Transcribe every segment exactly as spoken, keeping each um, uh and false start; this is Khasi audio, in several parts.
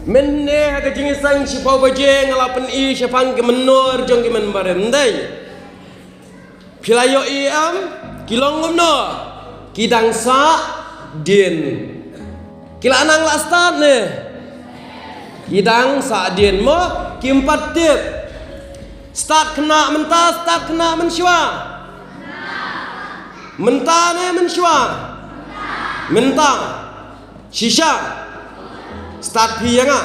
Mynne ha ka jingïaseng shiphew baje nga la pyni shaphang ki mynnor jong ki mynbarim, ym dei? Phi la ïohi em? Ki long kumno? Ki dang sahdien. Ki la nang la start ne? Ki dang sahdien mo? Kim pat tip. Start khynnah mynta, start khynnah mynshuwa? Mynta ne mynshuwa? Mynta. Shisha. Start phi ïa nga.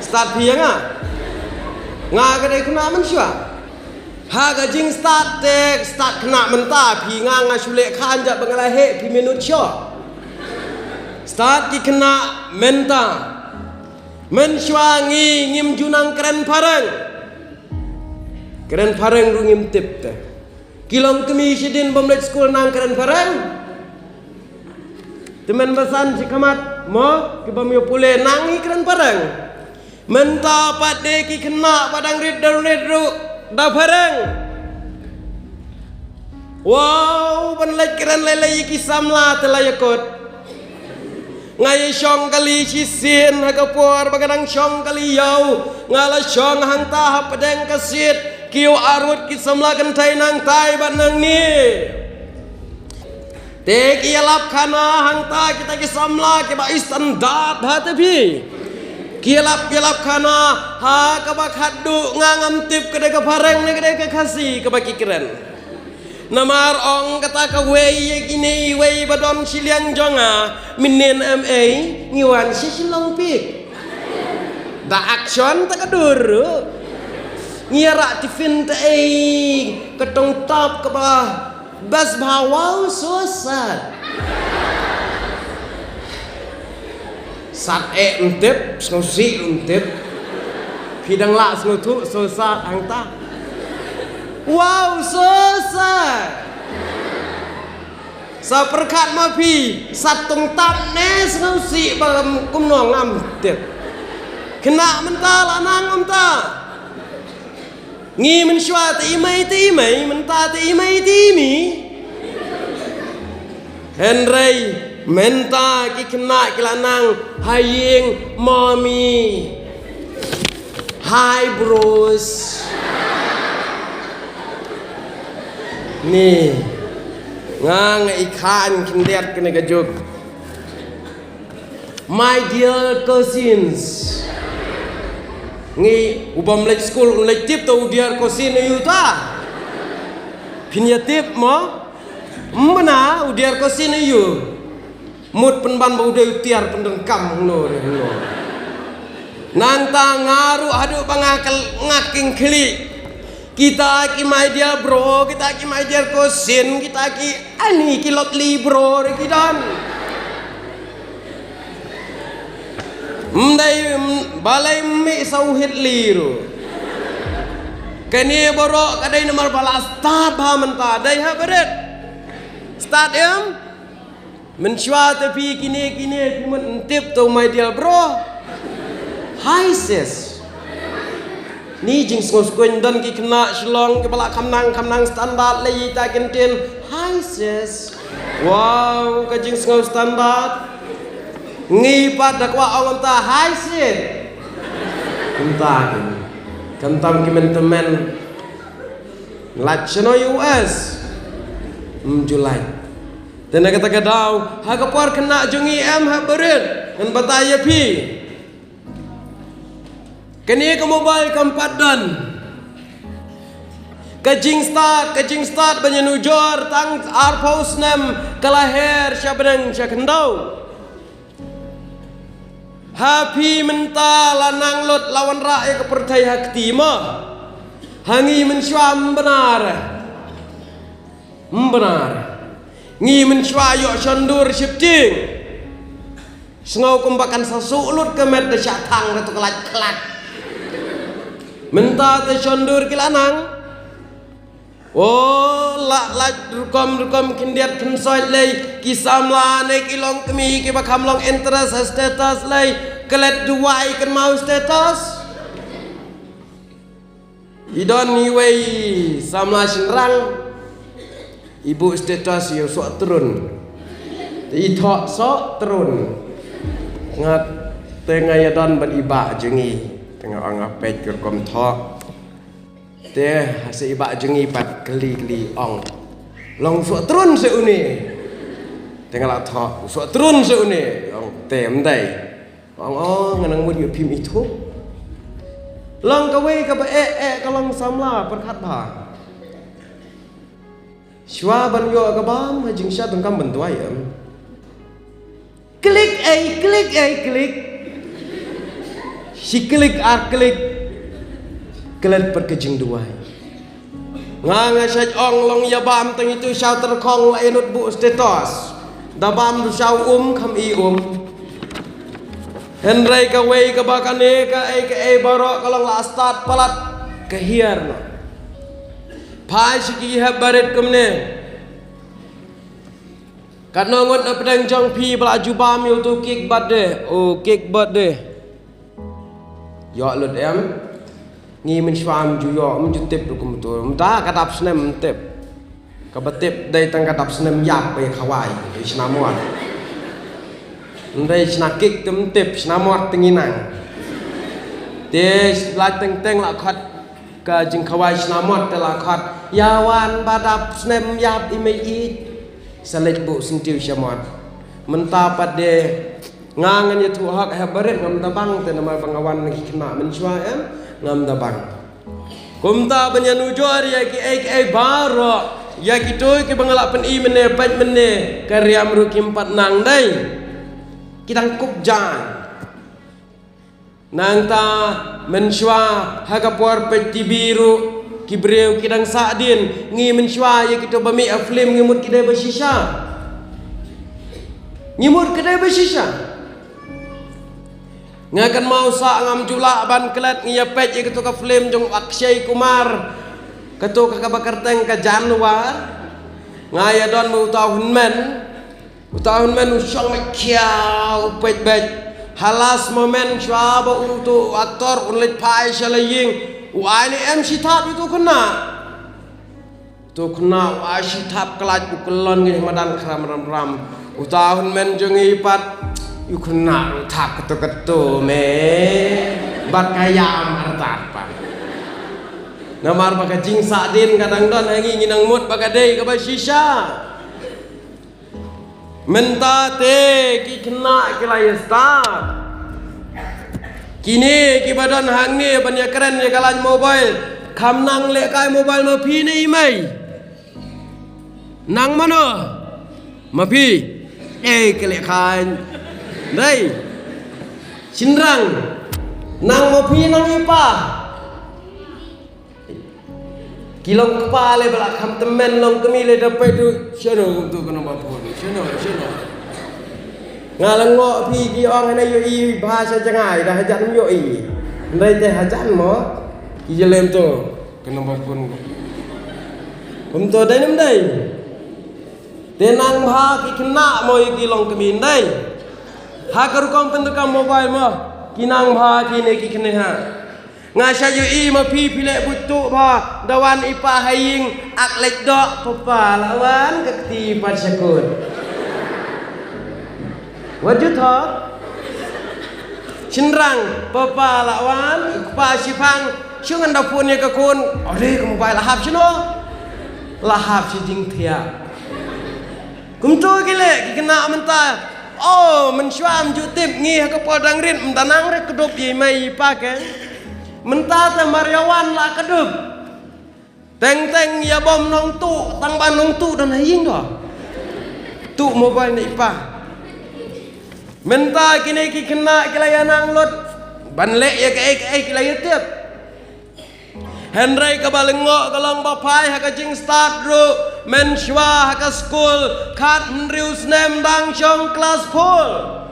Start phi ïa nga. Nga ka dei khynnah mynshuwa. Ha ka jingstart te, start khynnah mynta, phi nga nga shu leh khan jap ba nga la heh, phi minot shuh. Start ki khynnah mynta. Mynshuwa ngi ngim ju nang kren phareng. Kren phareng ruh ngim tip te. Ki long kmie shadien bym leit skul nang kren phareng. Tymmen basan shi khmat mo, ki bym ïoh pule nang hi kren phareng. Mynta pat de ki khynnah ba dang rit dang rit ruh da phareng. Wow, ban leit kren lei lei ïa ki samla te la ïakut. Nga ïa shong kali shisien ha ka por ba nga dang shong kali ïew. Nga la shong hangta ha pdeng ka seat. Ki ïew arngut ki samla kynthei nangtai bad nangne. Te ki ïalap khana hangta kita ki samla kiba i standard ha te phi. Ki ïalap, ïalap khana ha kaba khatduh nga ngam tip ka dei ka phareng ne ka dei ka Khasi kaba ki kren. Namar ong kata kawei ïa kine iwei ba don shiliang jong nga, mynnin M A ngi wan sha Shillong Peak. Da action ta ka dur ruh. Ngi ïarah tiffin ta ei, ka tong tap kaba best bha, wow, so sad. Sad eh ym tip, sngewsih ym tip. Phi dang lah sngewthuh, so sad hangta. Wow, so sad. Sa pyrkhat ma phi, sad tong tap ne sngewsih ba kumno ngam tip. Khynnah mynta la nang mynta. Ngi mynshuwa te i mei te i mei, mynta te i mei te i mi. Hynrei mynta ki khynnah ki la nang ha ïing mommy. Hi bros. Ni nga nga i khan khyndiat kane ka juk. My dear cousins. Ngi u bym leit skul un leit tip to u dear cousin aïu ta. Phin ïa tip mo? Ym bna u dear cousin aïu. Mut pynban ba u dei u tiar pyndonkam hangno re hangno. Nangta nga ruh haduh ba nga kel-, nga king khlieh. Kita ki my dear bro, kita ki my dear cousin, kita ki ani ki lovely bro re ki don. Ym dei, ym, balei ym mih sa u Hitler ruh. Kane baroh ka dei namar ba la start bha mynta, dei ha barit. Start em? Mynshuwa te phi kine kine phi mut ym tip to my dear bro. Hi sis. Ni jingsngewskuin don ki khynnah Shillong kiba la kham nang kham nang standard lei ïa ita ki ktien. Hi sis. Wow, ka jingsngew standard. Ngi pat da kwah ong mynta hi sis. Mynta ki. Khamtam ki mynta men. Lait shano U S. Ym ju lait. Te na kata ka daw, ha ka por khynnah jong ngi em ha barit, ngan batai ïa phi. Kane ka mobile kam pat don. Ka jingstad, ka jingstad ban ïanujor tang arphew snem ka la her sha bneng sha khyndew. Ha phi mynta la nang lut la wanrah ïa ka pyrthei ha kti mo. Ha ngi mynshuwa ym bna re. Ym bna re. Ngi mynshuwa ïoh shondur sheptieng. Sngew kumba kan sa suh lut ka met da shah thang da tu ka lait khlad. Mynta te shondur ki la nang. O, la lait rukom rukom khyndiat khynsoit lei, ki samla ne ki longkmie kiba kham long interest ha status lei, klet duwai kynmaw status. I don iwei samla shynrang, i buh status ïa u soh trun. Te i thoh soh trun. Ngat Te nga ïa don bad i bah jong ngi. Te nga ong nga peit ka rukom thoh. Te ha sa i bah jong ngi pat kylli kylli ong, "Long soh trun sa une?" Te nga la thoh, "Soh trun sa une." Ong, "Te ym dei." Ong, "Oh, nga nang mut ïa phim ithuh." Long kawei kaba eh eh ka long samla pyrkhat bha. Shuwa ban ïoh ka bam ha jingshisha donkam ban duwai em. Klik ei klik ei klik. Shi klik ar klik. Klet pat ka jingduwai. Nga nga shait ong long ïa bam tang itu sha tyrkhong la inut bu status. Da bam du sha um kham i um. Hynrei kawei kaba kane ka ei ka ei baroh ka long la start palat ka hiar na. Phai shi ki hep barit kumne. Katno ngut na pdeng jong phi ba la ju bam ïa uto u cake birthday, u cake birthday. Ïoh lut em. Ngi mynshuwa ym ju ïoh, ym ju tip ruh kumto. Mynta ka dap snem ym tip. Kaba tip dei tang ka dap snem ïap ïa khawai, ïa shna mot. Ym dei shna cake te ym tip, shna mot te ngi nang. Te la teng teng la khot ka jingkhawai shna mot te la khot. Ïa wan ba dap snem ïap i mei i. Sa leit buh syntiew sha mot. Mynta pat de nga ngan ïathuh hok ha barit ngam da bang te namar ba nga wan na ki khynnah mynshuwa em ngam da bang. Kumta ban ïanujor ïa ki ei ki ei baroh ïa kito kiba nga la pyni mynne peit mynne ka riam ruh kim pat nang dei. Ki dang kup jaiñ. Nangta mynshuwa ha ka por peit T V ruh ki briew ki dang sahdien, ngi mynshuwa ïa kito ba mih ha film ngi mut ki dei ba shisha. Ngi mut ki dei ba shisha. Nga kynmaw sah ngam ju lah ban klet ngi ïa peit ïa kato ka film jong Akshay Kumar. Kato ka kaba kyrteng ka Jaguar. Nga ïa don ba uta u hynmen. Uta u hynmen u shong beit khia u peit beit. Ha last moment shuwa ba uto u actor un leit phai sha la ïing. U ai ne em shi thap ïa uto u khynnah. Uto u khynnah u ai shi thap ka lait u kyllon ngi madan khram ram ram. Uta u hynmen jong ngi pat u khynnah u thap kato kato me. Bad ka ïam artat pat. Namar ba ka jingsahdien ka dang don ha ngi ngi nang mut ba ka dei kaba shisha. Mynta te ki khynnah ki la ïa stad. Kine kiba don hangne ban ïa kren ïa ka line mobile. Kham nang lehkai mobile ma phi ne i mei? Nang mano? Ma phi? Eh, ka lehkai. Dei. Shynrang. Nang ma phi nang i pa? Ki long kpa le ba la kham tymmen long kmie le da peit tu shano tu ka number phone shano shano. Nga la ngoh phi ki ong hana ïohi bha sha jngai da hajan ym ïohi. Ndai te hajan mo ki jlem tu ka number phone ko. Kumto dei ne ym dei? Te nang bha ki khynnah mo ïa ki long kmie ndai. Ha ka rukom pyndonkam mobile mo ki nang bha kine ki khynnah. Nga shait ïohi ma phi phi leh buit tuh bha da wan i pa ha ïing ak leit doh papa la wan ka kti pat sha kut. Wat ju thok. Shynrang papa la wan i kpa shiphang shu ngan da phone ïa ka khun. Ore ka mobile la hap shano? La hap shi jingthiah. Kumto ki leh ki khynnah mynta. Oh, mynshuwa ym ju tip ngi ha ka por dang rit ym da nang re kdup ïa i mei i pa ke. Mynta te mar ïa wan la kdup. Teng teng ïa bom nongtuh tang ba nongtuh don ha ïing doh. Tuh mobile na i pa. Mynta kine ki khynnah ki la ïa nang lut ban leh ïa kaei kaei ki la ïa tip. Hynrei kaba lyngngoh ka long ba phai ha ka jingstad ruh mynshuwa ha ka skul khat hynriew snem dang shong klas four.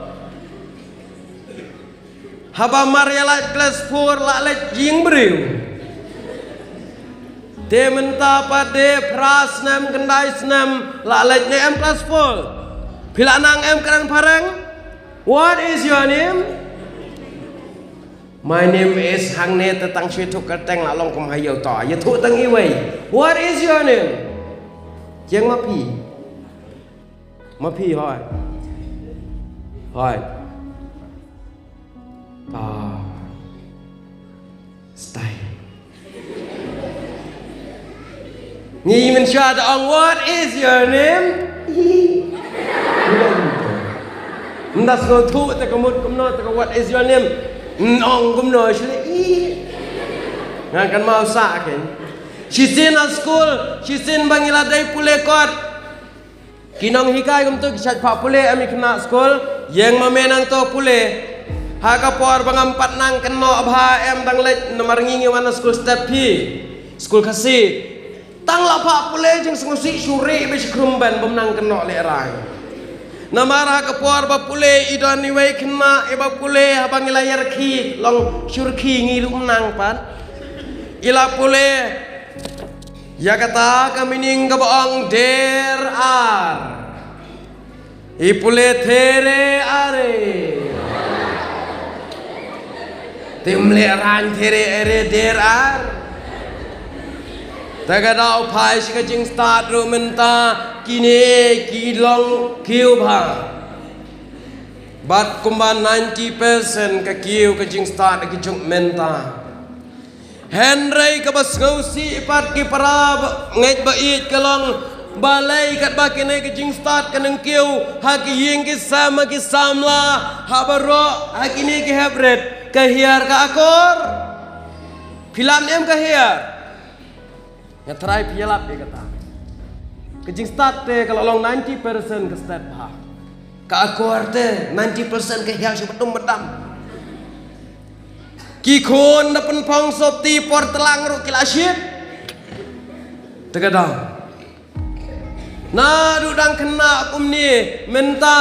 Haba mar ïa lait klas four la leit ïing briew. Te mynta pat de phra snem khyndai snem la leit ne em klas four. Phi la nang em kren phareng? What is your name? My name is hangne te tang shu ïathuh kyrteng la long kum ha ïew to. Ïathuh tang iwei. What is your name? Jiang ma phi? Ma phi hoi. Hoi. Ngi mynshuwa da ong, "What is your name?" Mynta sngewthuh te ka mut kumno te ka, "What is your name?" Ong kumno shlei. Nga kan mau sa ken. Shisien ha skul, shisien ba ngi la dei pule kot. Ki nonghikai kumto ki shait phah pule em i khynnah skul, ïeng ma me nangto pule. Ha ka por ba ngam pat nang kynnoh bha em dang leit namar ngi ngi wan na skul step phi. Skul Khasi. Tang la phah pule jingsngewsih shu rieh ba shi khrum ban bym nang kynnoh lehrain. Namar ha ka por ba pule i don iwei i khynnah iba pule haba ngi la ïarkhie long shu rkhie ngi ruh ym nang pat. I la pule ïa kata ka meaning kaba ong der ar. I pule there are. Te ym lehrain there are der ar. Te ka daw phai sha ka jingstad ruh mynta kine ki long kiew bha. Bad kumba ninety percent ka kiew ka jingstad ki jong mynta. Hynrei kaba sngewsih pat ki para ba ngeit ba ïeit ka long balei katba kine ki jingstad ka nang kiew ha ki ïing ki sem ha ki samla ha baroh ha kine ki heprit ka hiar ka akor. Phi lam em ka hiar? Nga tharai phi ïalap ïa kata. Ka jingstad te ka la long ninety percent ka stad bha. Ka akor te ninety percent ka hiar shu badum badam. Ki khun da pynpong sopti por tlang ruh ki la shit. Te ka dang. Naduh dang khynnah kumne mynta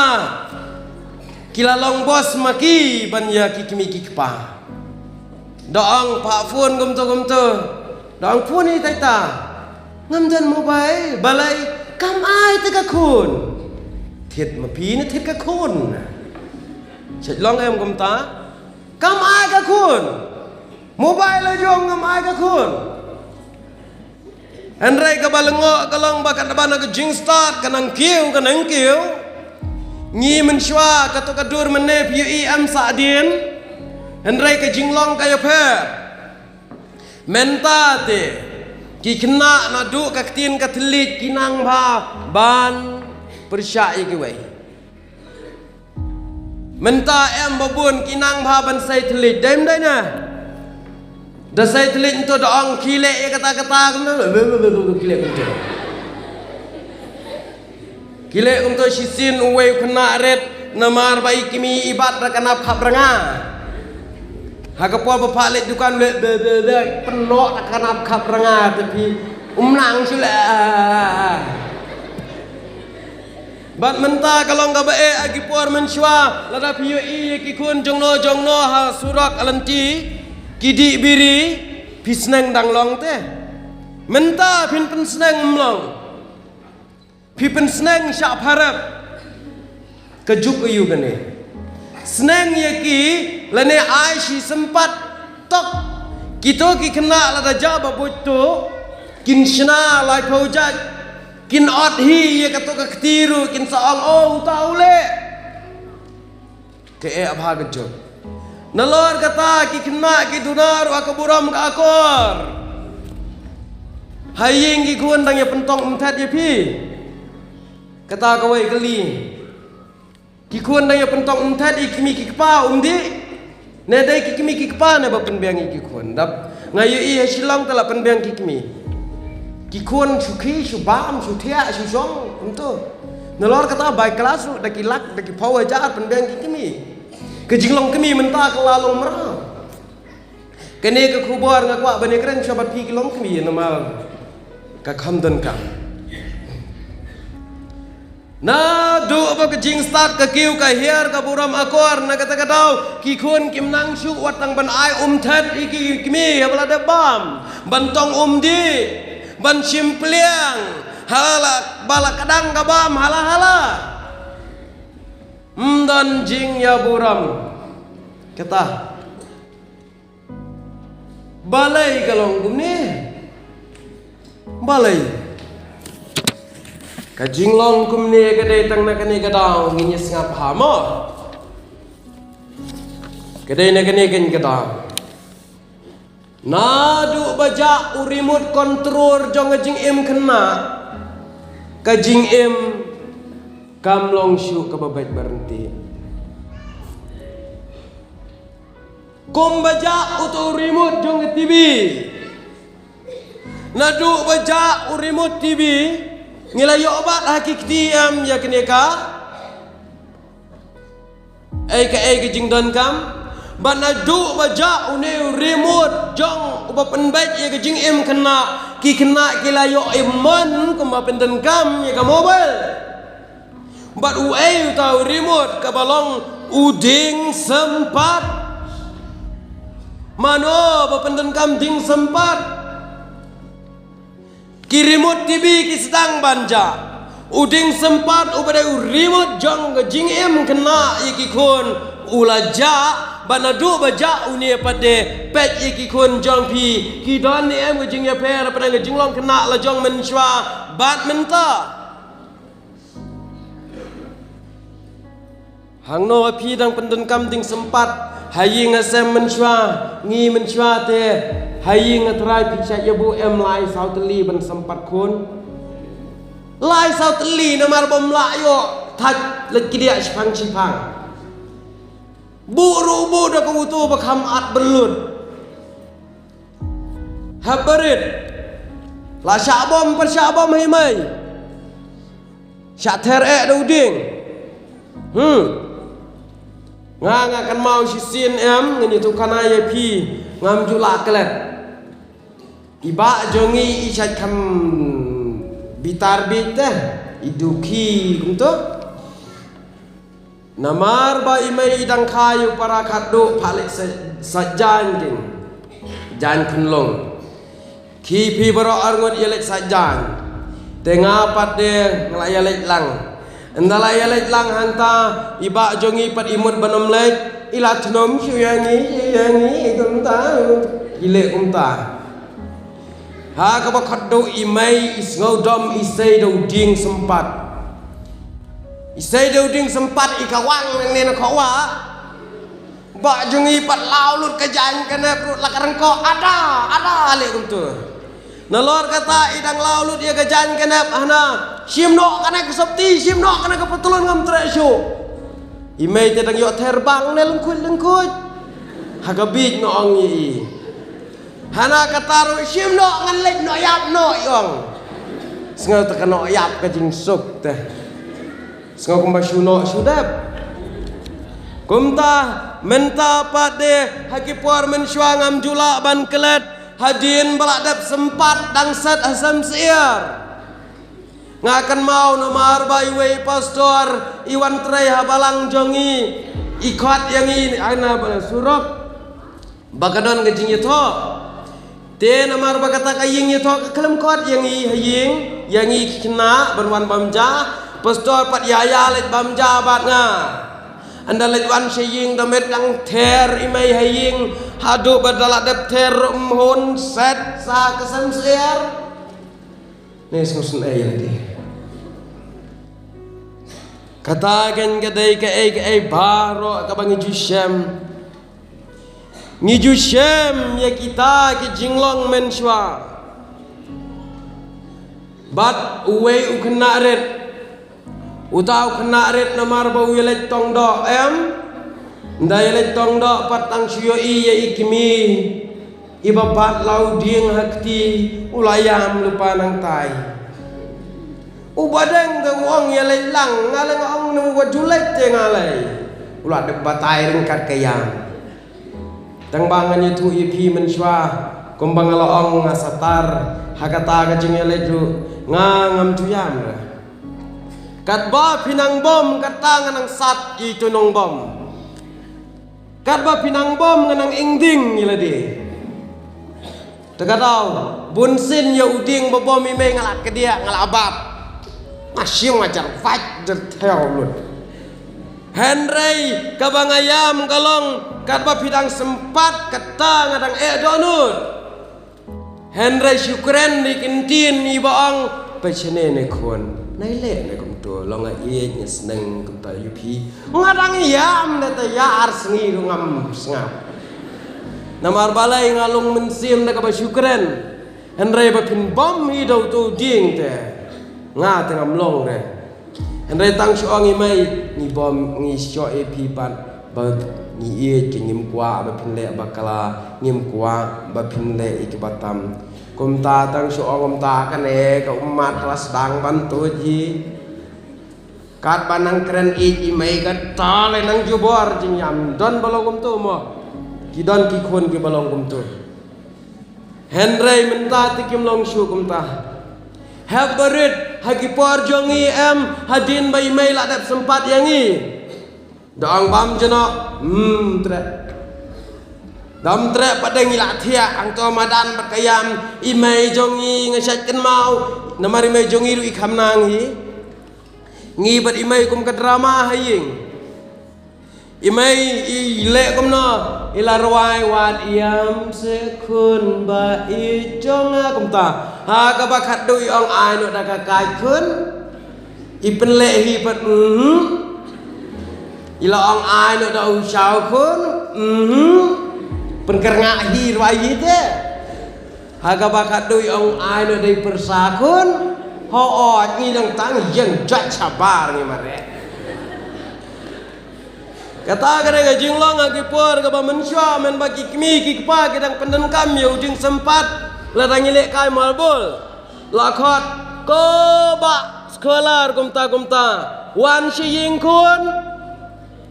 ki la long bos ma ki ban ïa ki kmie ki kpa. Da ong phah phone kumto kumto. Da ong phone ïa ita ita. Ngam don mobile, balei kam ai te ka khun. Thied ma phi ne thied ka khun. Shet long em kumta. Kam ai ka khun. Mobile la jong ngam ai ka khun. Hynrei kaba lyngngoh ka long ba katba na ka jingstad ka nang kiew ka nang kiew. Ngi mynshuwa kato ka dur mynne phi ïohi em sah dien. Hynrei ka jinglong ka ïapher. Mynta te ki khynnah naduh ka ktien ka thylliej ki nang bha ban pyrshah ïa kiwei. Mynta em ba bun ki nang bha ban sei thylliej, dei ym dei na? Da sei thylliej nto da ong khie leh ïa kata kata kumno, khie leh kumto. Khie leh kumto shisien uwei u khynnah rit namar ba i kmie i bat da ka nap khap rnga. Ha ka por ba phah leit dukan leh be be be pynnoh da ka nap khap rnga te phi um nang shu leh. Bad mynta ka long kaba eh ha ki por mynshuwa lada phi ïohi ïa ki khun jongno jongno ha surok ha lynti ki dih biri phi sneng dang long te. Mynta phin pynsneng ym long. Phi pynsneng shah pharep. Ka juk aïu kane. Sneng ïa ki lane ai shi sympat tok. Kito ki khynnah lada jia ba buit to kin shna laiphew jait. Kin ot hi ïa kato ka kti ruh kin sa ong, "Oh, uta u leh." Ka eh bha ka juk. Nalor kata ki khynnah ki duna ruh ha ka burom ka akor. Ha ïing ki khun dang ïa pyntong umthet ïa phi. Kata kawei kali. Ki khun dang ïa pyntong umthet ïa ki kmie ki kpa um dih. Ne dei ki kmie ki kpa ne ba pynbiang ïa ki khun. Dap nga ïohi ha Shillong te la pynbiang ki kmie. Ki khun shu khie shu bam shu thiah shu shong kumto. Nalor kata bai klas ruh da ki lak da ki phew hajar pynbiang ki kmie. Ka jinglong kmie mynta ka la long mraw. Kane ka khubor nga kwah ban ïakren sha bad phi ki longkmie namar ka kham donkam. Naduh ba ka jingstad ka kiew ka hiar ka burom akor na kata ka daw ki khun kim nang shuh wat tang ban ai umthet ïa ki kmie haba la dep bam, ban tong umdih, ban shim pliang hala ba la kdang ka bam hala hala. Ym don jingïaburom. Kata. Balei ka long kumne? Balei? Ka jinglong kumne ka dei tang na kane ka daw ngin ïa sngap ha mo. Ka dei na kane kane ka daw. Naduh ba jah u remote control jong ka jingim khynnah, ka jingim kam long shuh kaba beit ba ryntih. Kumba jah uto u remote jong ka T V. Naduh ba jah u remote T V, ngi la ïoh bat ha ki kti em ïa kane ka ei ka ei ka jingdonkam. Bad naduh ba jah une u remote jong uba pynbeit ïa ka jingim khynnah, ki khynnah ki la ïoh im mon kumba pyndonkam ïa ka mobile. Bad uei uta u remote kaba long u dieng sympat? Mano ba pyndonkam dieng sympat? Ki remote T V ki sdang ban jah. U dieng sympat uba dei u remote jong ka jingim khynnah ïa ki khun u la jah. Bad naduh ba jah une pat de peit ïa ki khun jong phi ki don ne em ka jingïapher hapdeng ka jinglong khynnah la jong mynshuwa bad mynta. Hangno phi dang pyndonkam dieng sympat? Ha ïing ha sem mynshuwa, ngi mynshuwa te ha ïing ha trai phi shait ïa buh em lai saw tylli ban sympat khun. Lai saw tylli namar bym lah ïoh thait leit kdiah shipang shipang. Buh ruh buh da ka uto ba kham at bynlut. Hap barit. La shah bom, pat shah bom hei mei. Shah ther eh da u dieng. Hmm. Nga nga kynmaw shisien em, ngan ïathuh khana ïa phi, ngam ju lah klet. I bah jong ngi i shait kham bitar bit te, i dukhi kumto. Namar ba i mei i dang kha ïa u para khatduh, pha leit sa, sa jaiñ king. Jaiñ khunlung. Ki phi baroh arngut ïa leit sa jaiñ. Te nga pat de nga la ïa leit lang. Ynda la ïa leit lang hangta, i bah jong ngi pat i mut ban ym leit, i la thnum shu ïa ngi, ïa ngi kumta. I leh kumta. Ha kaba khatduh i mei i sngew dom i sei da u dieng sympat. I sei da u dieng sympat i kawang ne na kawah. Bah jong ngi pat law lut ka jaiñ ka nep ruh la ka ryngkoh, ada, ada leh kumto. Nalor kata i dang law lut ïa ka jaiñ ka nep hana, shim noh kane ka sopti, shim noh kane ka patlun, ngam treh shuh. I mei te dang ïoh ther bang ne lyngkhuit lyngkhuit. Ha ka bieit nga ong ïa i. Hana kata ruh shim noh, ngan leit noh ïap noh, i ong. Sngew te ka noh ïap ka jingsuk te. Sngew kumba shu noh shu dep. Kumta mynta pat de ha ki por mynshuwa ngam ju lah ban klet hadien ba la dep sympat dang set ha sem syiar. Nga kynmaw namar ba iwei i pastor i wan trei ha balang jong ngi, i khot ïa ngi ai na ba surok. Ba ka don ka jingïathoh. Te namar ba kata ka ïing ïathoh ka khlem khot ïa ngi ha ïing, ïa ngi ki khynnah ban wan bam ja. Pastor pat ïa ïa leit bam ja bad nga. Ynda leit wan sha ïing da met dang ther i mei ha ïing, haduh ba da la dep ther ruh ym hun set sa ka sem syiar. Ne sngewsynei ïa lade. Kata kan ka dei kaei kaei baroh kaba ngi ju shem. Ngi ju shem ïa kita ki jinglong mynshuwa. Bad uwei u khynnah rit. Uta u khynnah rit namar ba u ïaleit tong doh em. Ynda ïaleit tong doh pat tang shu ïohi ïa i kmie. Iba bat la u dieng ha kti u la ïam lypa nangtai. U badeng te u ong ïaleit lang, nga leh nga ong ne u wat ju leit te nga leh. U la dep batai ryngkat ka ïam. Tang ba ngan ïathuh ïa phi mynshuwa, kumba nga la ong nga satar, ha kata ka jingïaleit ruh, nga ngam ju ïam re. Katba phi nang bom, kata nga nang sat ïa itu nongbom. Katba phi nang bom, nga nang ingding ïa lade. Te ka daw, bunsien ïa u dieng ba bom i mei nga la kdiah, nga la bat. Nga shim nga jar vait jar thew lut. Hynrei kaba nga ïam ka long, katba phi dang sympat, kata nga dang eh dohnud. Hynrei shu kren ïa ki ktien iba ong, peit shane ne khun. Nai leh ne kumto, long nga ïeit nga sneng kumta ïa phi. Nga dang ïam da te ïa ar sngi ruh ngam sngap. Namar balei nga long mynsiem da kaba shu kren. Hynrei ba phin bam hi da uto u dieng te, nga te ngam long re. Hynrei tang shu ong i mei, ngi bam, ngi shoh ïa phi pat ba ngi ïeit, ki ngim kwah ba phin leh bakla, ngim kwah ba phin leh ïa kiba tam. Kumta tang shu ong kumta kane ka ummat ka la sdang ban tuid hi. Katba nang kren ïeit i mei kata le nang jubor jingïam. Don ba long kumto mo. Ki don ki khun kiba long kumto. Hynrei mynta te kim long shuh kumta. Hep barit ha ki por jong ngi em, hadien ba i mei la dep sympat ïa ngi. Da ong bam jngoh, hmm, treh. Dam treh pat da ngi la thiah, hangto madan bad ka ïam, i mei jong ngi nga shait kynmaw. Namar i mei jong ngi ruh i kham nang hi. Ngi bad i mei kum ka drama ha ïing. I mei i leh kumno, i la rwai wat ïam se khun ba i jong nga kumta. Ha kaba khatduh i ong ai noh da ka kai khun. I pynleh hi pat, mhm. I la ong ai noh da u shaw khun, mhm. Pynkyrngah hi rwai hi te. Ha kaba khatduh i ong ai noh da i pyrsa khun. Ho o ngi dang tang ïeng jot shabar ngi mareh. Kata ka dei ka jinglong ha ki por kaba mynshuwa, mynba ki kmie ki kpa ki dang pyndonkam ïa u jingsympat. Lada ngi leh kai marbol, la khot, ko bah scholar kumta kumta, wan sha ïing khun.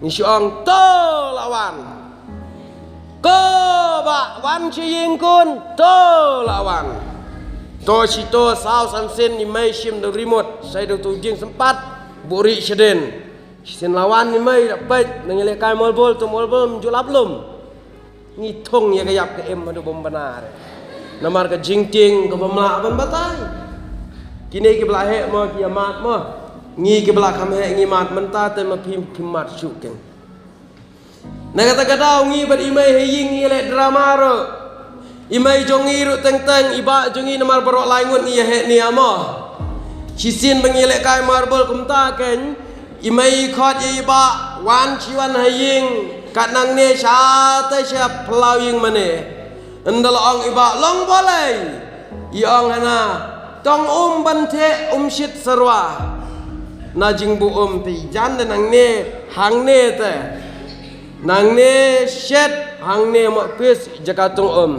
Ngi shu ong to la wan. Ko bah wan sha ïing khun, to la wan. To shi to saw san sien i mei shim da u remote, sa i da uto u jingsympat, buh rieh shadien. Shisien la wan i mei da peit, nang ïaleh kai marbol, to marbol ym ju lap lum. Ngi thung ïa ka ïap ka im haduh bym bana re. Namar ka jingtieng kaba ym lah ban batai. Kine kiba la heh mo ki ïa mad mo. Ngi kiba la kham heh ngi mad mynta te ma phim phim mad shuh keiñ. Na kata ka daw ngi bad i mei ha ïing ngi ïaleh drama ruh. I mei jong ngi ruh teng teng, i bah jong ngi namar baroh lai ngut ngi ïa heh nia mo. Shisien ba ngi ïaleh kai marbol kumta keiñ, i mei i khot ïa i bah, wan shi wan ha ïing, kat nangne sha te sha phyllaw ïing mane. Ynda la ong i bah long balei, i ong hana, tang um ban theh um shit syrwa. Na jingbuh um te i jan da nangne hangne te. Nangne shet hangne ma pis jaka tung um.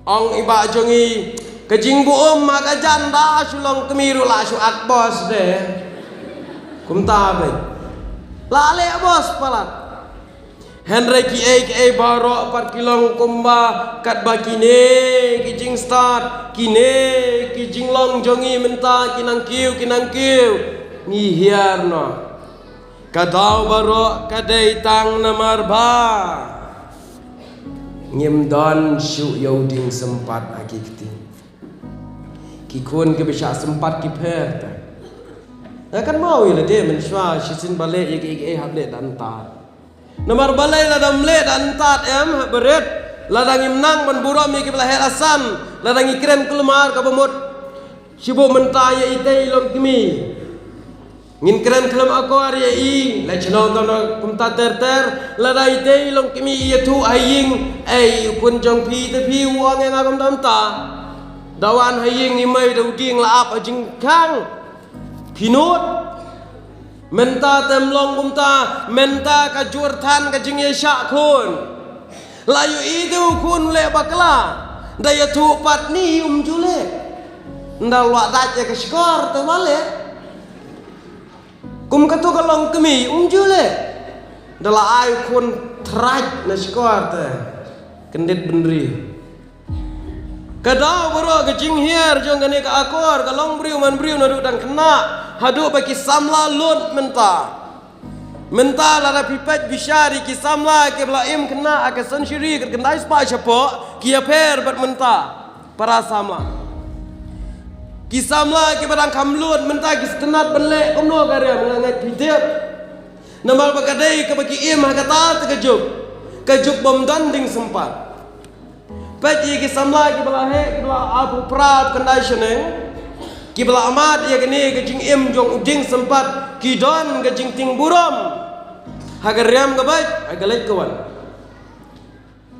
Ong i bah jong ngi, ka jingbuh um ma ka jan da shu long kmie ruh la shu ak bos de. Kumta beit. La leh bos palat. Hynrei kiei kiei baroh pat ki long kumba katba kine ki jingstad, kine ki jinglong jong ngi mynta ki nang kiew ki nang kiew. Ngi hiar noh. Ka daw baroh ka dei tang namar ba ngim don shuh ïa u dieng sympat ha ki kti. Ki khun kiba shah sympat ki pher te. Nga kynmaw ïa lade mynshuwa shisien ba leh ïa kiei kiei hap leh da ntad. Namar balei lada ym leh da ntad em hap barit. Lada ngim nang ban burom ïa kiba la heh la san. Lada ngi kren kulmar kaba mut. Shibun mynta ïa itei i long kmie. Ngin kren khlem akor ïa i, la shnong tang kumta ter ter, lada itei i long kmie i ïathuh ha ïing, ei u khun jong phi te phi u ong ïa nga kumta kumta. Da wan ha ïing i mei da u dieng la ap ha jingkhang. Phi nud. Mynta te ym long kumta, mynta ka jur than ka jingïashah khun. La ïohi te u khun u leh bakla. Da ïathuh pat ni um ju leh. Nda lwah dait ïa ka shkor te ba leh. Kum katu ka long kmie um ju leh. Da la ai u khun thraj na shkor te. Kyndit bynriew. Ka daw baroh ka jinghiar jong kane ka akor ka long briew man briew naduh dang khynnah haduh ba ki samla lut mynta. Mynta lada phi peit bishar ïa ki samla kiba la im khynnah ha ka century ka khyndai spah shapoh ki ïapher bad mynta para samla. Ki samla kiba dang kham lut mynta ki sngewtynnat ban leh kumno ka riam nga ngeit phi tip. Namar ba ka dei kaba ki im ha kata te ka juk. Ka juk bym don dieng sympat. Peit ïa ki samla kiba la heh kiba la ap u pra ap khyndai shaneng. Kiba la mad ïa kane ka jingim jong u dieng sympat ki don ka jingtieng burom. Ha ka riam ka beit ha ka leit ka wan.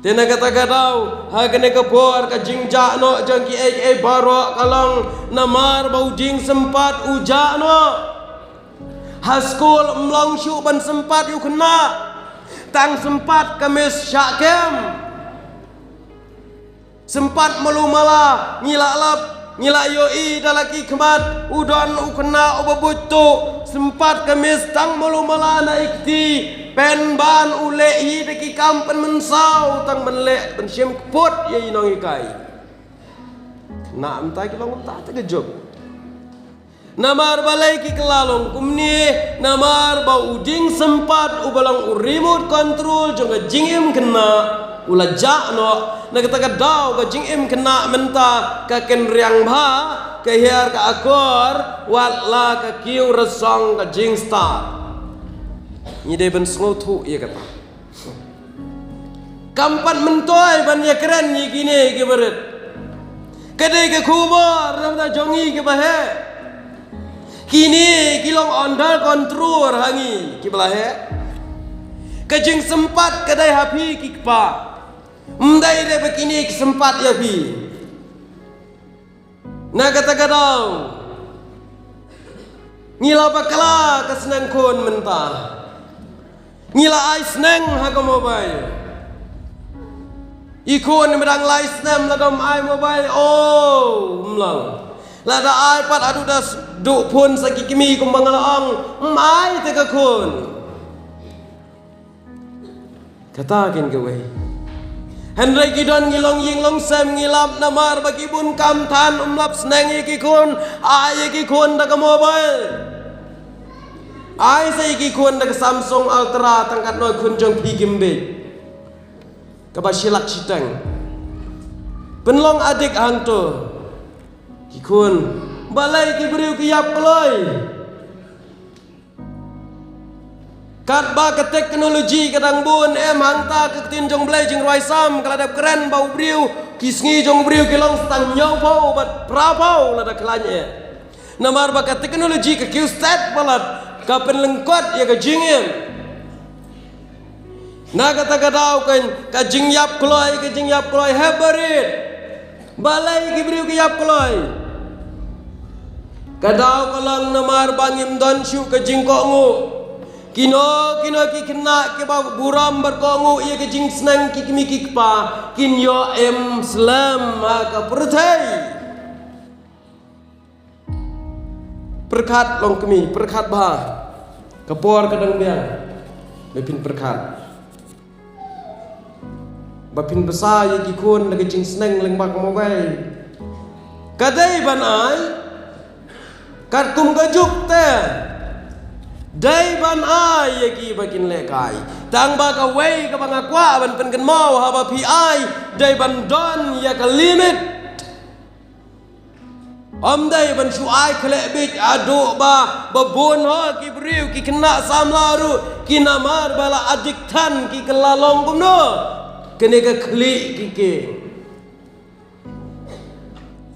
Te na kata ka daw, ha kane ka por ka jingjah noh jong kiei kiei baroh ka long namar ba u jingsympat u jah noh. Ha skul ym long shuh ban sympat ïa u khynnah. Tang sympat ka miss shah kem. Sympat malu mala, ngi la lap, ngi la ïohi da la ki khmat, u don u khynnah uba buit tuh, sympat ka miss tang malu mala na i kti, pynban u leh hi da ki kam pynmynsaw, tang ban leh, ban shim kput ïa i nonghikai. Khynnah mynta ki long mynta te ka juk. Namar balei ki kylla long kumne, namar ba u jingsympat uba long u remote control jong ka jingim khynnah u la jah noh. Na kata ka daw ka jingim khynnah mynta ka kynriang bha, ka hiar ka akor, wat la ka kiew rasong ka jingstad. Ngi dei ban sngewthuh ïa kata. Kam pat myntoi ban ïakren ïa kine kiba rit. Ka dei ka khubor na bynta jong ngi kiba heh. Kine ki long under control ha ngi kiba la heh. Ka jingsympat ka dei ha phi ki kpa. Ym dei dei ba kine ki sympat ïa phi. Na kata ka daw ngi la bakla ka sneng khun mynta. Ngi la ai sneng ha ka mobile. I khun ba dang lai snem la dom ai mobile, oh, ym long. Lada ai pat haduh da s-, duh phone sa ki kmie kumba nga la ong, ym ai te ka khun. Kata kin kawei. Hynrei ki don ngi long ïing long sem ngi lap namar ba ki bun kam than ym lap sneng ïa ki khun, ai ïa ki khun da ka mobile. Ai sa ïa ki khun da ka Samsung Ultra tang katno khun jong phi kim bit. Kaba shilak shiteng. Pynlong adik hangto. Ki khun. Balei ki briew ki ïap kloi. Katba ka teknoloji ka dang bun em hangta ka ktien jong Blei jingrwai Salm ka la dep kren ba u briew ki sngi jong u briew ki long sa tang hynñiew phew bad phra phew lada khlaiñ eh. Namar ba ka teknoloji ka kiew stet palat ka pynlyngkot ïa ka jingim. Na kata ka daw kan ka jingïap kloi, ka jingïap kloi hep barit. Balei ki briew ki ïap kloi? Ka daw ka long namar ba ngim don shuh ka jingkohnguh. Kino kino ki khynnah kiba burom bad kohnguh ïa ka jingsneng ki kmie ki kpa kin ïoh im slem ha ka pyrthei. Pyrkhat long kmie, pyrkhat bha. Ka por ka dang biang. Ba phin pyrkhat. Ba phin bsa ïa ki khun da ka jingsneng lyngba ka mobile. Ka dei ban ai. Katkum ka juk te. Dei ban ai ïa ki ba kin lehkai. Tang ba kawei kaba nga kwah ban pynkynmaw haba phi ai. Dei ban don ïa ka limit. Ym dei ban shu ai khleh bit haduh ba, ba bun ho ki briew ki khynnah samla ruh ki namar ba la adik than ki kylla long kumno. Kane ka khlieh ki kieng.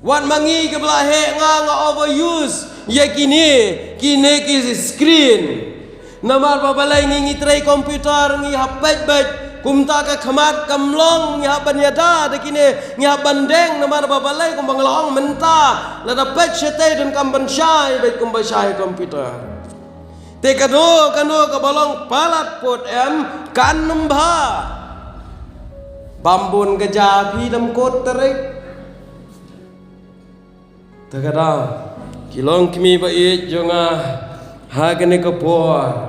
Wat ma ngi kiba la heh nga nga overuse ïa kine, kine ki screen. Namar ba balei ngi ngi trei computer ngi hap peit beit. Kumta ka khmat kam long ngi hap ban ïada da kine ngi hap ban deng namar ba balei kumba nga la ong mynta. Lada peit shatei donkam ban shai beit kumba shai computer. Te kano kano kaba long palat put em kan ym bha. Bam bun ka ja phi dam kot tarik. Te ka daw ki long kmie ba ïeit jong nga ha kane ka por.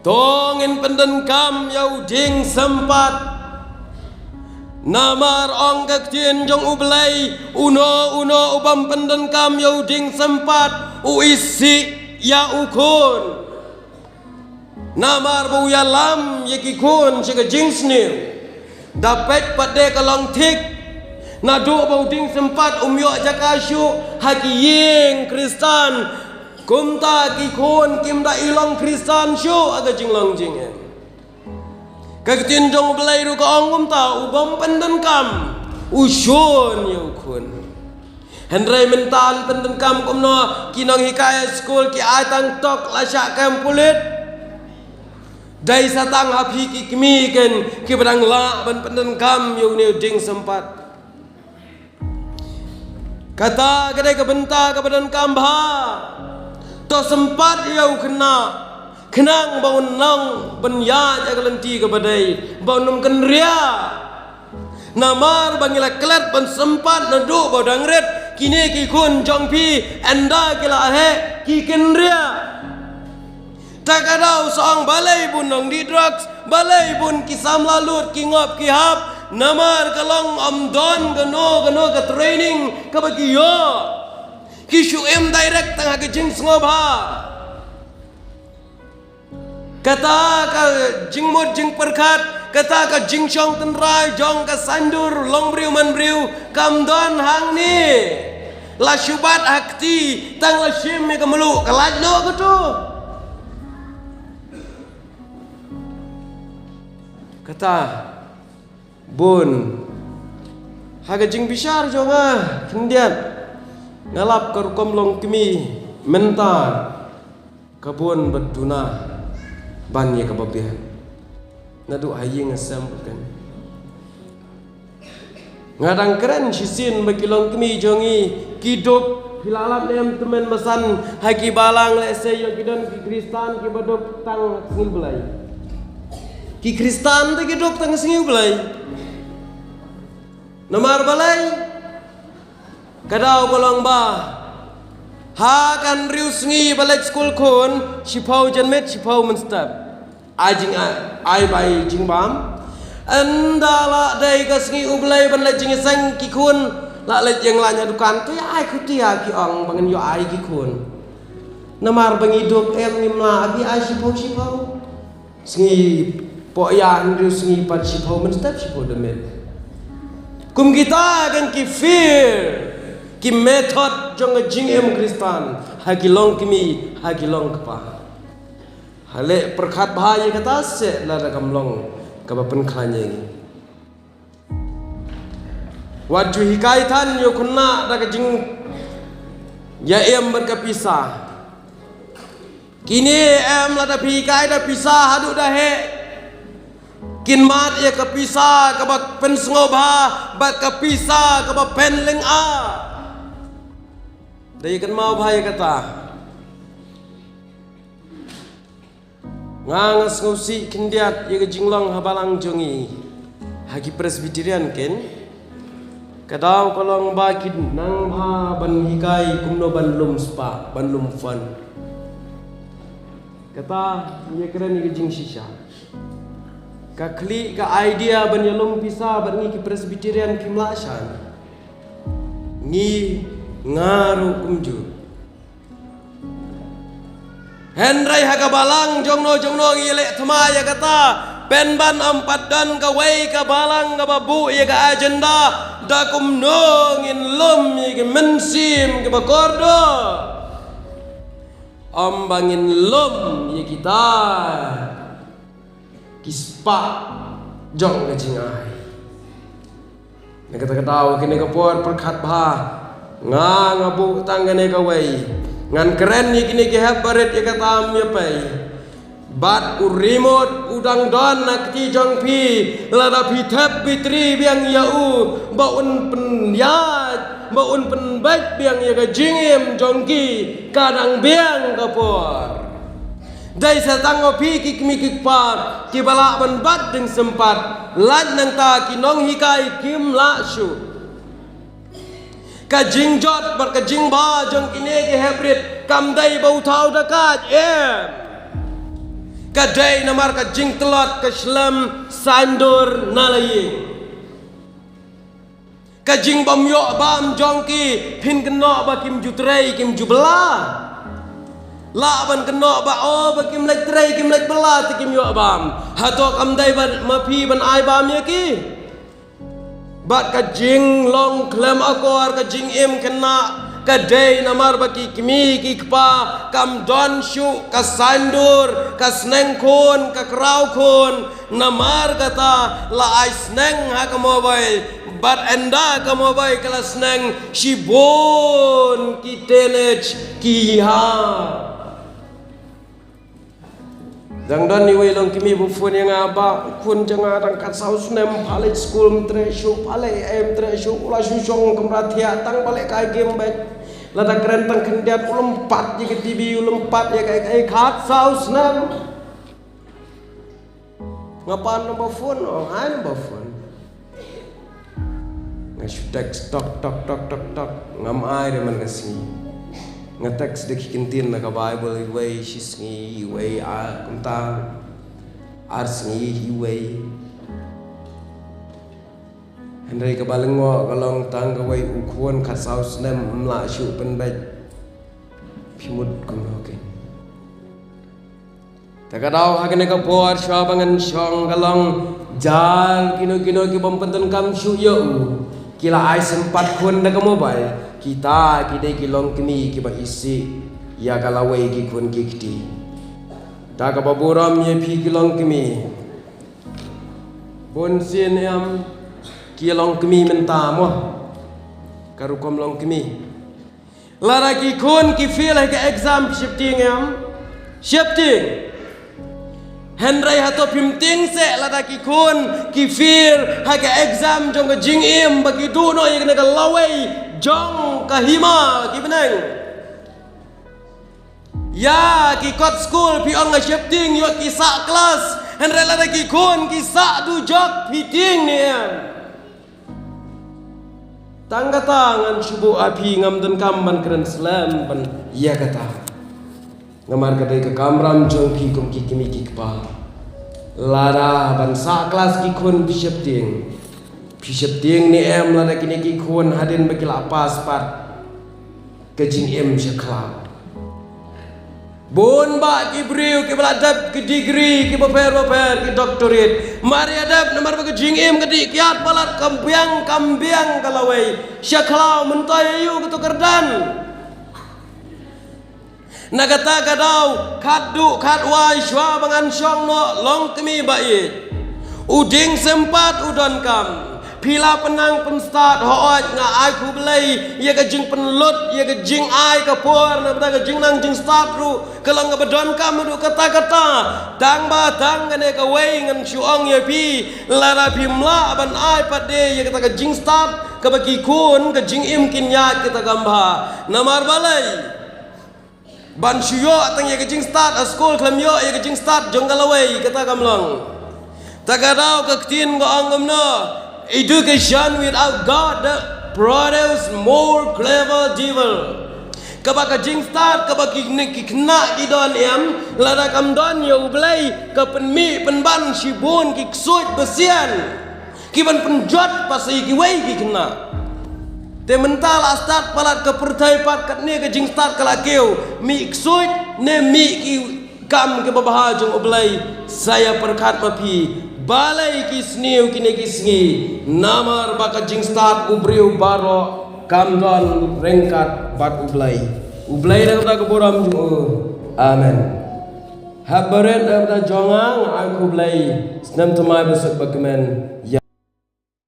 To ngin pyndonkam ïa u jingsympat. Namar ong ka ktien jong U Blei uno uno u bym pyndonkam ïa u jingsympat u isih ïa u khun. Namar ba u ïalam ïa ki khun sha ka jingsniew. Da peit pat de ka long thik. Naduh ba u jingsympat um ïoh jaka shuh ha ki ïing Khristan. Kumta ki khun kim da i long Khristan shuh ha ka jinglong jingim. Ka ktien jong U Blei ruh ka ong kumta u bym pyndonkam u shun ïa u khun. Hynrei mynta yn pyndonkam kumno ki nonghikai skul ki ai tang tok la shah kem pulit. Dei sa tang ha phi ki kmie ken kiba dang lah ban pyndonkam ïa une u dieng sympat. Kata ka dei ka bynta kaba donkam bha. To sympat ïa u khynnah khnang ba un long ban ïaid ïa ka lynti kaba dei, ba un ym kynriah. Namar ba ngi la klet ban sympat naduh ba u dang rit, kine ki khun jong phi ynda ki la heh ki kynriah. Ta ka daw sa ong balei bun nongdih drugs, balei bun ki samla lut, ki ngop ki hap, namar ka long ym don kano kano ka training kaba ki ïoh. Ki shu im direct tang ha ka jingsngewbha. Kata ka jingmut jingpyrkhat, kata ka jingshong tynrai jong ka saiñdur long briew man briew kam don hangne. La shu bat ha kti, tang la shim ïa ka mluh, ka lait noh kato. Kata bun ha ka jingbishar jong nga khyndiat, nga lap ka rukom long kmie mynta. Ka bun ba duna ban ïa kaba biang. Naduh ha ïing ha sem kan. Nga dang kren shisien ba ki long kmie jong ngi ki duk, phi la lap ne em tymmen basan ha ki balang lehse ïoh ki don ki Khristan kiba duk tang ha ka sngi U Blei. Ki Khristan te ki duk tang ha ka sngi U Blei. Namar balei? Ka daw ka long ba ha ka hynriew sngi ba leit skul khun, shiphew janmiet shiphew mynstep. Ai jing ai, ai bai jingbam. Ynda la dei ka sngi U Blei ban leit jingïaseng ki khun, la leit ïeng la ïa dukan, te ai khuti ïa ki ong ba ngin ïoh ai ki khun. Namar ba ngi duk em ngim lah, ki ai shiphew shiphew. Sngi poh ïa hynriew sngi pat shiphew mynstep shiphew da miet. Kum kita kan ki fear, ki method jong ka jingim Khristan ha ki long kmie, ha ki long kpa. Ha leh pyrkhat bha ïa kata se lada kam long kaba pynkhlaiñ ïa ngi. Wat ju hikai than ïa u khynnah da ka jingïaim bad ka pisa. Kine em lada phi hikai da pisa haduh da heh, kin mad ïa ka pisa kaba pynsngewbha bad ka pisa kaba pynlyngngoh. Da ïa kynmaw bha ïa kata. Nga nga sngewsih khyndiat ïa ka jinglong ha balang jong ngi ha ki Presbyterian ken. Ka daw ka long ba ki nang bha ban hikai kumno ban lum spah, ban lum fund. Kata ïa kren ïa ka jingshisha. Ka khlieh ka idea ban ïalum pisa bad ngi ki Presbyterian kim lah shan. Ngi nga ruh kumjuh. Hynrei ha ka balang jongno jongno ngi leh thma ïa kata. Pynban ym pat don kawei ka balang kaba buh ïa ka agenda da kumno ngin lum ïa ki mynsiem kiba kordor. Ym ba ngin lum ïa kita ki spah jong ka jingai. Na kata ka daw kane ka por pyrkhat bha. Nga nga buh tang kane kawei. Ngan kren ïa kine ki hep barit ïa kata ym ïa pei. Bad u remote u dang don na kti jong phi. Lada phi thep battery biang ïa u ba un pynïaid, ba un pynbeit biang ïa ka jingim jong ki, ka dang biang ka por. Dei sa tang ma phi ki kmie ki kpa kiba lah ban bat dieng sympat, lait nangta ki nonghikai kim lah shuh. Ka jingjot bad ka jingbha jong kine ki hep rit kam dei ba u thaw da ka em. Ka dei namar ka jingtlot ka shlem saiñdur na la ïing. Ka jingbym ïoh bam jong ki, phin kynnoh ba kim ju trei kim ju bylla. Lah ban kynnoh ba o ba kim leit trei kim leit bylla te kim ïoh bam. Hato kam dei ba ma phi ban ai bam ïa ki? Bad ka jinglong khlem akor ka jingim khynnah ka dei namar ba ki kmie ki kpa kam don shuh ka saiñdur, ka sneng khun, ka kraw khun. Namar kata la ai sneng ha ka mobile, bad ynda ka mobile ka la sneng shibun ki teenage ki ha. Dang don iwei i longkmie ba phone ïa nga ba, khun jong nga dang khatsaw snem, pha leit skul ym treh shuh, pha leit ei ym treh shuh, u la shu shong kamra thiah tang ba lehkai game beit. Lada kren tang khyndiat u lympat ïa ka T V, u lympat ïa kaei kaei, khatsaw snem. Nga pan number phone, ong ai number phone. Nga shu text tok tok tok tok tok. Ngam ai re man ka sngi. Nga text da ki kyntien na ka Bible, iwei shi sngi, iwei a kumta, ar sngi iwei. Hynrei kaba lyngngoh ka long tang kawei u khun khatsaw snem, ym lah shuh pynbeit. Phi mut kumno keiñ? Te ka daw ha kane ka por shuwa ba ngan shong ka long, jal kino kino ki bym pyndonkam shuh ïa u, ki la ai sympat khun da ka mobile. Kita ki dei ki longkmie kiba isih ïa ka lawei ki khun ki kti. Te kaba burom ïa phi ki longkmie. Bun sien em ki longkmie mynta mo. Ka rukom longkmie. Lada ki khun ki fail ha ka exam, sheptieng em? Sheptieng. Hynrei hato phim tieng seh lada ki khun ki fail ha ka exam jong ka jingim ba ki duh noh ïa kane ka lawei jong ka hima ki bneng? Ïa ki kot skul phi ong nga sheptieng, ïoh ki sah klas. Hynrei lada ki khun ki sah dujok, phi tieng ne em? Tang kata ngan shu buh ha phi, ngam donkam ban kren slem ban ïa kata. Namar ka dei ka kamram jong phi kum ki kmie ki kpa. Lada ban sah klas ki khun phi sheptieng, phi sheptieng ne em lada kine ki khun hadien ba ki la pass pat ka jingim sha khlaw? Bun bah ki briew kiba la dep ki degree kiba pher ba pher, ki doctorate, mar ïa dep namar ba ka jingim ka dih kiad palat, kam biang kam biang ka lawei. Sha khlaw mynta ïa ïoh kato kyrdan. Na kata ka daw, khatduh khatwai shuwa ba ngan shong noh, longkmie ba ïeit, u dieng sympat u donkam. Phi la pynnang pynstad, hooid nga ai khublei ïa ka jingpynlut ïa ka jingai ka por, na bynta ka jingnang jingstad ruh ka long kaba donkam haduh katta katta. Tang ba tang kane kawei ngan shu ong ïa phi, lada phim lah ban ai pat de ïa kata ka jingstad kaba ki khun ka jingim kin ïaid kata kam bha. Namar balei? Ban shu ïoh tang ïa ka jingstad ha skul, khlem ïoh ïa ka jingstad jong ka lawei, kata kam long. Ta ka daw ka ktien ka ong kumno, education without God produce more clever devil. Kaba ka jingstad kaba ki, ki khynnah ki don em, lada kam don ïa U Blei, ka pynmih pynban shibun ki ksuid basian kiban pynjot pat sa ïa kiwei ki khynnah. Te mynta la stad palat ka pyrthei pat, katne ka jingstad ka la kiew, mih ksuid ne mih ki kam kiba bha jong U Blei. Sa ïa pyrkhat ma phi, balei ki sniew kine ki sngi? Namar ba ka jingstad u briew baroh kam don ryngkat bad U Blei. U Blei da ka burom jong u. Amen. Hap barit da jong nga, nga ai khublei. Snem thymmai ba suk ba kmen.